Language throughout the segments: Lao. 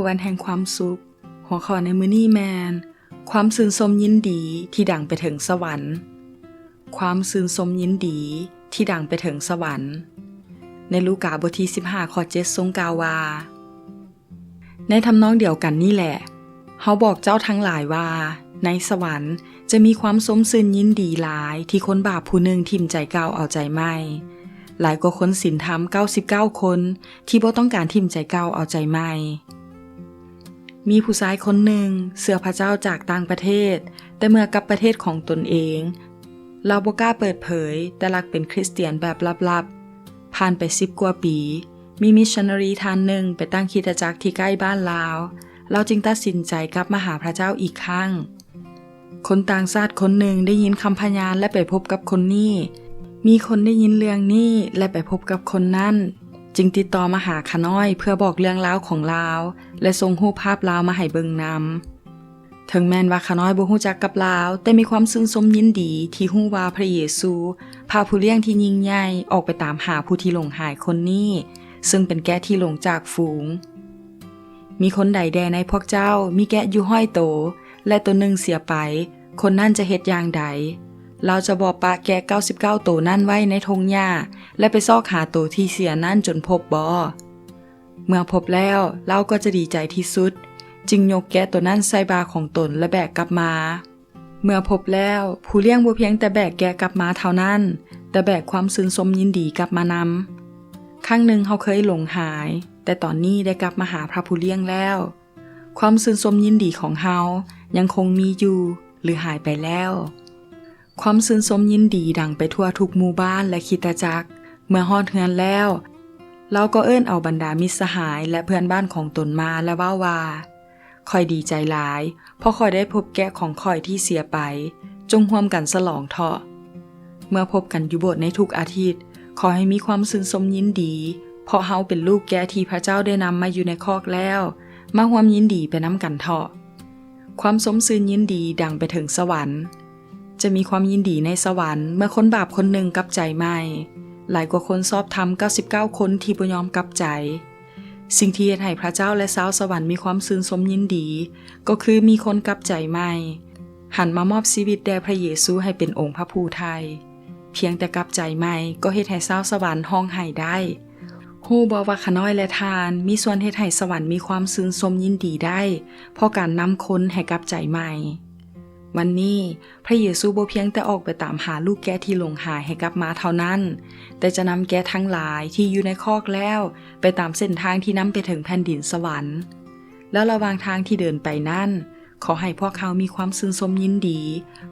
ວັນແຫ່ງຄວາມສຸກ. ຫົວຂໍ້ໃນມື້ນີ້ແມ່ນ ຄວາມຊື່ນຊົມຍິນດີທີ່ດັງໄປເຖິງສະຫວັນ. ຄວາມຊື່ນຊົມຍິນດີທີ່ດັງໄປເຖິງສະຫວັນ. ໃນລູກາ ບົດທີສິບຫ້າ ຂໍ້ເຈັດ ຊົງກ່າວວ່າ, ໃນທຳນອງດຽວກັນນີ້ແຫຼະ, ເຮົາບອກເຈົ້າທັງຫຼາຍວ່າ ໃນສະຫວັນຈະມີຄວາມຊົມຊື່ນຍິນດີຫຼາຍທີ່ຄົນບາບຜູ້ໜຶ່ງຖິ້ມໃຈເກົ່າເອົາໃຈໃໝ່, ຫຼາຍກວ່າຄົນສິນທຳເກົ້າສິບເກົ້າຄົນທີ່ບໍ່ຕ້ອງການຖິ້ມໃຈເກົ່າເອົາໃຈໃໝ່. ມີຜູ້ຊາຍຄົນໜຶ່ງເຊື່ອພະເຈົ້າຈາກຕ່າງປະເທດ, ແຕ່ເມື່ອກັບປະເທດຂອງຕົນເອງ, ລາວບໍ່ກ້າເປີດເຜີຍ, ແຕ່ລັກເປັນຄຣິສຕຽນແບບລັບໆ. ຜ່ານໄປສິບກວ່າປີ, ມີມິດຊະນາຣີທ່ານໜຶ່ງໄປຕັ້ງຄຣິສຕະຈັກທີ່ໃກ້ບ້ານລາວ, ລາວຈຶ່ງຕັດສິນໃຈກັບມາຫາພະເຈົ້າອີກຄັ້ງ. ຄົນຕ່າງຊາດຄົນໜຶ່ງໄດ້ຍິນຄຳພະຍານ ແລະ ໄປພົບກັບຄົນນີ້. ມີຄົນໄດ້ຍິນເລື່ອງນີ້ ແລະ ໄປພົບກັບຄົນນັ້ນ, ຈຶ່ງຕິດຕໍ່ມາຫາຂ້ານ້ອຍເພື່ອບອກເລື່ອງລາວຂອງລາວ ແລະ ສົ່ງຮູບພາບລາວມາໃຫ້ເບິ່ງນຳ. ເຖິງແມ່ນວ່າຂ້ານ້ອຍບໍ່ຮູ້ຈັກກັບລາວ, ແຕ່ມີຄວາມຊື່ນຊົມຍິນດີທີ່ຮູ້ວ່າພະເຢຊູ, ພະຜູ້ລ້ຽງທີ່ຍິ່ງໃຫຍ່, ອອກໄປຕາມຫາຜູ້ທີ່ຫຼົງຫາຍຄົນນີ້, ເຊິ່ງເປັນແກະທີ່ຫຼົງຈາກຝູງ. ມີຄົນໃດແດ່ໃນພວກເຈົ້າມີແກະຢູ່ຮ້ອຍໂຕ ແລະ ໂຕໜຶ່ງເສຍໄປ, ຄົນນັ້ນຈະເຮັດຢ່າງໃດ? ລາວຈະບໍ່ປະແກະເກົ້າສິບເກົ້າໂຕນັ້ນໄວ້ໃນທົ່ງຫຍ້າ ແລະ ໄປຊອກຫາໂຕທີ່ເສຍນັ້ນຈົນພົບບໍ? ເມື່ອພົບແລ້ວ, ລາວກໍຈະດີໃຈທີ່ສຸດ, ຈຶ່ງຍົກແກະໂຕນັ້ນໃສ່ບ່າຂອງຕົນ ແລະ ແບກກັບມາ. ເມື່ອພົບແລ້ວ, ຜູ້ລ້ຽງບໍ່ພຽງແຕ່ແບກແກະກັບມາເທົ່ານັ້ນ, ແຕ່ແບກຄວາມຊື່ນຊົມຍິນດີກັບມານຳ. ຄັ້ງໜຶ່ງເຮົາເຄີຍຫຼົງຫາຍ, ແຕ່ຕອນນີ້ໄດ້ກັບມາຫາພະຜູ້ລ້ຽງແລ້ວ. ຄວາມຊື່ນຊົມຍິນດີຂອງເຮົາຍັງຄົງມີຢູ່ ຫຼື ຫາຍໄປແລ້ວ? ຄວາມຊື່ນຊົມຍິນດີດັງໄປທົ່ວທຸກໝູ່ບ້ານ ແລະ ຄຣິສຕະຈັກ. ເມື່ອຮອດເຮືອນແລ້ວ, ລາວກໍເອີ້ນເອົາບັນດາມິດສະຫາຍ ແລະ ເພື່ອນບ້ານຂອງຕົນມາ ແລະ ເວົ້າວ່າ, ຂ້ອຍດີໃຈຫຼາຍ ເພາະຂ້ອຍໄດ້ພົບແກະຂອງຂ້ອຍທີ່ເສຍໄປ, ຈົ່ງຮ່ວມກັນສະຫຼອງເຖາະ. ເມື່ອພົບກັນຢູ່ໂບດໃນທຸກອາທິດ, ຂໍໃຫ້ມີຄວາມຊື່ນຊົມຍິນດີ, ເພາະເຮົາເປັນລູກແກະທີ່ພະເຈົ້າໄດ້ນຳມາຢູ່ໃນຄອກແລ້ວ, ມາຮ່ວມຍິນດີໄປນຳກັນເຖາະ. ຄວາມຊົມຊື່ນຍິນດີດັງໄປເຖິງສະຫວັນ. ຈະມີຄວາມຍິນດີໃນສະຫວັນເມື່ອຄົນບາບຄົນໜຶ່ງກັບໃຈໃໝ່, ຫຼາຍກວ່າຄົນຊອບທຳເກົ້າສິບເກົ້າຄົນທີ່ບໍ່ຍອມກັບໃຈ. ສິ່ງທີ່ເຮັດໃຫ້ພະເຈົ້າ ແລະ ຊາວສະຫວັນມີຄວາມຊື່ນຊົມຍິນດີ ກໍຄືມີຄົນກັບໃຈໃໝ່, ຫັນມາມອບຊີວິດແດ່ພະເຢຊູໃຫ້ເປັນອົງພະຜູ້ໄຖ່. ພຽງແຕ່ກັບໃຈໃໝ່ກໍເຮັດໃຫ້ຊາວສະຫວັນຮ້ອງໄຫ້ໄດ້. ຮູ້ບໍ່ວ່າຂ້ານ້ອຍ ແລະ ທ່ານມີສ່ວນເຮັດໃຫ້ສະຫວັນມີຄວາມຊື່ນຊົມຍິນດີໄດ້ ເພາະການນຳຄົນໃຫ້ກັບໃຈໃໝ່? ວັນນີ້, ພະເຢຊູບໍ່ພຽງແຕ່ອອກໄປຕາມຫາລູກແກະທີ່ຫຼົງຫາຍໃຫ້ກັບມາເທົ່ານັ້ນ, ແຕ່ຈະນຳແກະທັງຫຼາຍທີ່ຢູ່ໃນຄອກແລ້ວ ໄປຕາມເສັ້ນທາງທີ່ນຳໄປເຖິງແຜ່ນດິນສະຫວັນ. ແລະ ລະຫວ່າງທາງທີ່ເດີນໄປນັ້ນ, ຂໍໃຫ້ພວກເຮົາມີຄວາມຊື່ນຊົມຍິນດີ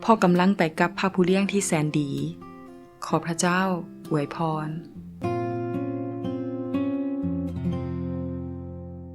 ເພາະກຳລັງໄປກັບພະຜູ້ລ້ຽງທີ່ແສນດີ. ຂໍພະເຈົ້າອວຍພອນ.